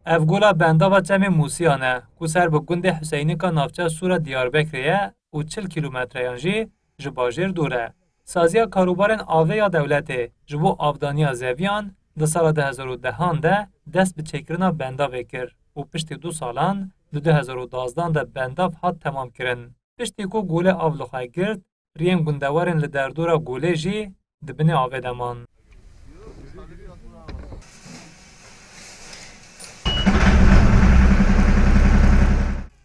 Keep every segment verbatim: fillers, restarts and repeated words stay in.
Ev gola bendava Çemê Mûsiyan e, ku ser bi gundê Huseynika navçeya Sûra Diyarbekirê ye û çil kîlometreyan jî ji bajêr dûr e. Saziya karûbarên avê ya dewletê ji bo avdaniya zeviyan di sala du hezar û dehan de dest bi çêkirina bendavê kir û piştî du salan di du hezar û dazdan de bendav hat temamkirin. Piştî ku golê av li xwe girt, riyên gundewarên li derdora golê jî di binê avê de man.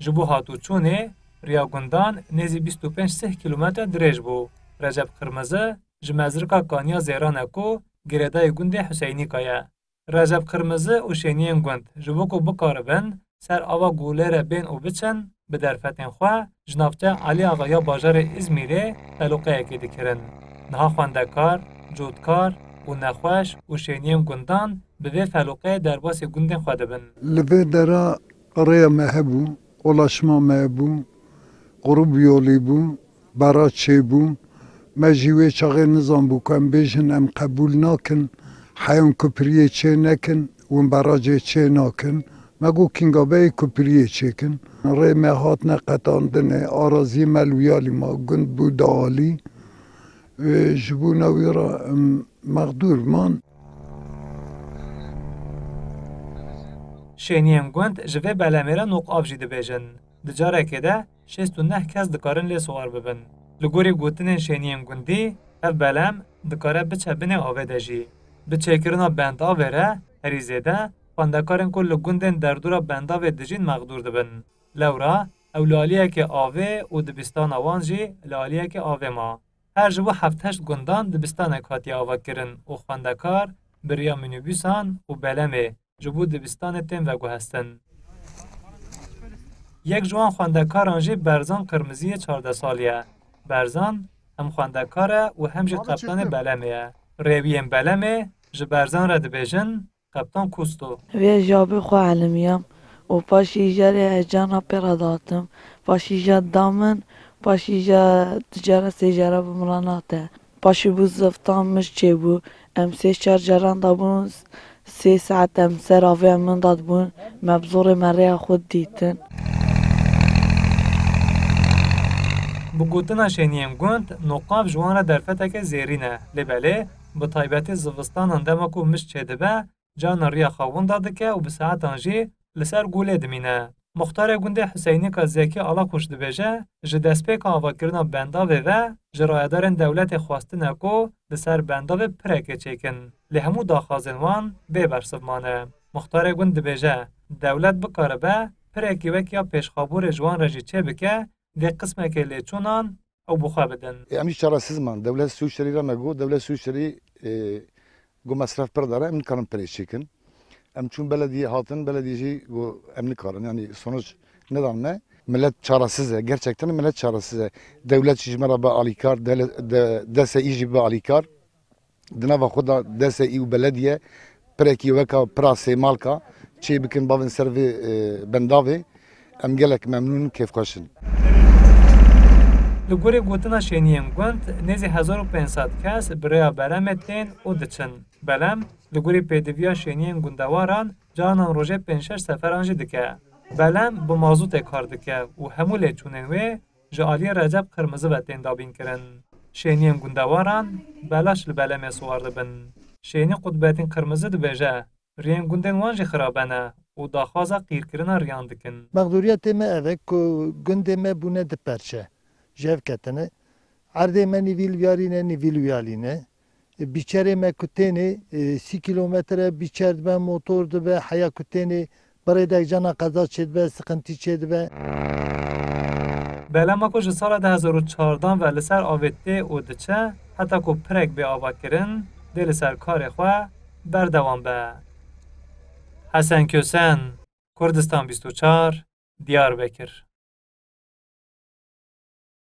Ji bo hatûçûnê, riya gundan nêzî bîst û pênc sih kîlometre dirêj bû. Recep Qirmizi ji mezrika Kaniya Zêran e ku girêdayî gundê Huseynîka ye. Recep Qirmizi û şêniyên gund ji bo ku bikaribin ser ava golê re bên û biçin, bi derfetên xwe ji navçeya Elî Axa ya bajarê Îzmîrê feloqeyekê dikirin. Niha xwendekar, cotkar û nexweş û şêniyên gundan bi vê feloqeyê derbasî gundên xwe dibin. Li vê dera rêya me hebû, ulaşma me hebû, grûp yolî bû, bera çêbû. Me jî wê çaxê nizanbû ku em bêjin em qebûl nakin, heyan kupiriyê çê nekin, win beracê çê nakin. Me got kîngabeyê kupiriyê çêkin. Rê me hatine qetandinê, araziyê me li wiyalî ma gund bû dialî. Ê, ji bona wî re, em, mexdûr man. Şêniyên gund ji vê belemê re noqav jî dibêjin. Di carekê de şêst û neh kes dikarin lê siwar bibin. Li gorî gotinên şêniyên gundî, ev belem dikare biçe binê avê de jî. Bi çêkirina bendavê re herî zêde xwendekarên ku li gundên derdora bendavê dijîn mexdûr dibin. Lewra ew li aliyekê avê û dibistana wan jî li aliyekê avê ma. Her ji bo heft heşt gundan dibistanek hatiye avakirin û xwendekar bi riya mînîbusan û belemê ji bo dibistanê tên veguhestin. Yek ji wan xwendekaran jî Berzan Qirmizî yê çardeh salî ye. Berzan hem xwendekar e û hem jî qeptanê belemê ye. Rêwiyên belemê ji Berzan re dibêjin, Qeptan Kusto. Vê ji avê xwe elimiyam û paşî îjarê hecana pê re datim. Paşî îjar da min, paşî îjar du cara sê cara bi min re nate. Paşî bû ziftan mij çêbû. Em sê çar caran dabûn, sê saet em ser avê em min dadibûn. Me bi zorê me rêya xwe dîtin. Bi gotina şêniyên gund, noqav ji wan re derfeteke zêrîn e. Lê belê, bi taybetî zivistanan dema ku mij çêdibe, carna riya xwe winda dike û bi saetan jî li ser golê dimîne. Muxtarê gundê Huseynika Zekî Alakuş dibêje, ji destpêka avakirina bendavê ve ji rayedarên dewletê xwestine ku li ser bendavê pirekê çêkin. Lê hemû daxwazên wan bê bersiv mane. Muxtarê gund dibêje, dewlet bikaribe pirekî wek ya pêşxaborê ji wan re jî çêbike, dê qismekê lêçûnan ew bi xwe bidin. Em jî çaresiz man. Dewlet Swîsrî re me got, dewlet Swîsrî, e, got mesref pir dare, em nikarin pirê çêkin. Em çûn belediyê hatin, belediyê jî got em nikarin, yanî sonuç nedan me. Millet çaresiz e, gerçekten millet çaresiz e. Dewlet jî ji me re be alîkar, dele-, de-, D S İ jî be alîkar. Di nava xwe de D S İ û belediye pirekî weka pira sêmalka çê bikin bavên ser vê, e, bendavê. Em gelek memnûn, kêfxweş in. Li gorî gotina şêniyên gund, nêzî hezar û pênc sed kes bi rêya belemê tên û diçin. Belem, li gorî pêdiviya şêniyên gundewaran, carinan rojê pênc şeş seferan jî dike. Belem bi mazotê kar dike û hemû lêçûnên wê ji aliyê Recep Qirmizi ve tên dabînkirin. Şêniyên gundewaran belaş li belemê siwar dibin. Şênî Qutbetîn Qirmizi dibêje, riyên gundên wan jî xirabe ne û daxwaza qîrkirina riyan dikin. Mexdûriyetê me ev e ku gundê me bûne du perçe, ji hev ketine. Erdê me nîvî li viyarî ne, nîvî li wiyalî ne. Bîçerê me ku tênê, e, sî kîlometre bîçer dibe, motor dibe, heya ku tênê birêdek cana qeza çêdibe, siqintî çêdibe. Belema ku ji sala du hezar û çardan ve li ser avê tê û diçe, heta ku pirek bê avakirin, dê li ser karê xwe berdewam be. Hesen Kösen, Kurdistan bîst û çar, Diyarbekir.